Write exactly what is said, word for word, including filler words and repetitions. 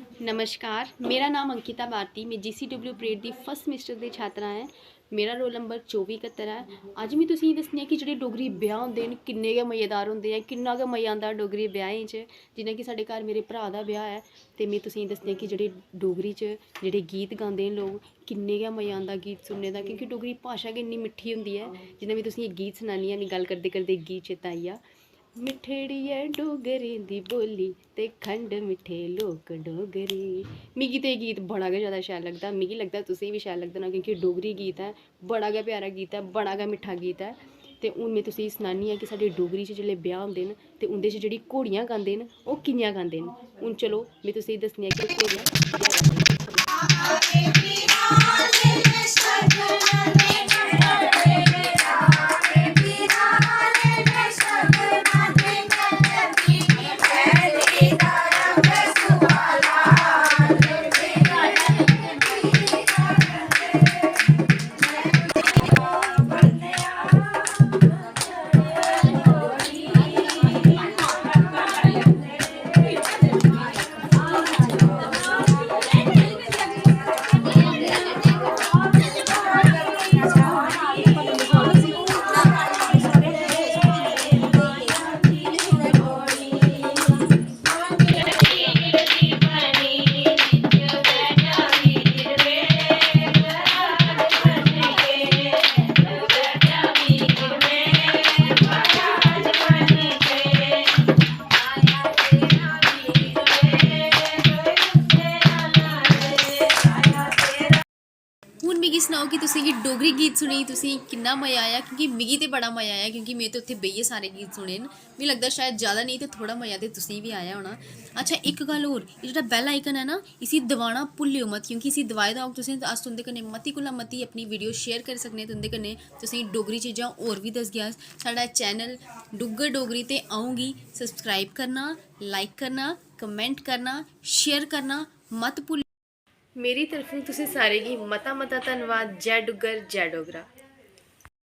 नमस्कार, मेरा नाम अंकिता भारती, में GCW parade the first semester दी छात्रा ऐं। मेरा रोल नंबर चौबी इकहत्तर ऐ। अज्ज में तुसेंगी दस्सनी आं कि जेह्ड़े डोगरी ब्याह् होंदे न, किन्ने गै मज़ेदार होंदे ऐ, किन्ना गै मज़ा आंदा डोगरी ब्याहें च। जि'यां कि साढ़े घर मेरे भ्राऽ दा ब्याह् ऐ, ते में तुसेंगी दस्सनी आं कि जेह्ड़े डोगरी च जेह्ड़े गीत गांदे न लोक, किन्ने गै मज़ा आंदा गीत सुनने दा, क्योंकि डोगरी भाशा गै इन्नी मिट्ठी होंदी ऐ। जि'यां में तुसेंगी इक गीत सनानी आं, मिगी गल्ल करदे करदे इक गीत चेता आई गेआ। मिट्ठड़ी ऐ डोगरें दी बोली ते खंड मिट्ठे लोक डोगरे। मिगी ते एह् गीत बड़ा गै जैदा शैल लगदा। मिगी लगदा तुसेंगी बी शैल लगदा ना, क्योंकि डोगरी गीत ऐ, बड़ा गै प्यारा गीत ऐ, बड़ा गै मिट्ठा गीत ऐ। ते हून में तुसेंगी सनानी आं कि साढ़े डोगरी च जेल्लै ब्याह् होंदे न, ते उं'दे च जेह्ड़ी घोड़ियां गांदे न, ओह् कि'यां गांदे न। हून चलो, में तुसेंगी दस्सनी आं कि ओह् घोड़ियां कि'यां गांदे न। हून मिगी सनाओ कि तुसेंगी डोगरी गीत सुनियै तुसेंगी किन्ना मज़ा आया, क्योंकि मिगी ते बड़ा मज़ा आया, क्योंकि में ते उत्थै बेहियै सारे गीत सुने न। मिगी लगदा शायद ज़्यादा नेईं ते थोह्ड़ा मज़ा ते तुसेंगी बी आया होना। अच्छा, इक गल्ल होर, एह् जेह्ड़ा bell icon ऐ ना, इसी दबाना भुल्लेओ मत, क्योंकि इसी दबाए दा होग तुसें, ते अस तुं'दे कन्नै मती कोला मती अपनी video share करी सकने तुं'दे कन्नै। तुसेंगी डोगरी चीज़ां होर बी दसगे अस। साढ़ा channel डुग्गर डोगरी ते अ'ऊं गी subscribe करना, like करना, comment करना, share करना मत भुल्लेओ। मेरी तरफों तुसें सारें गी मता मता धन्नवाद। जय डुग्गर, जय डोगरा।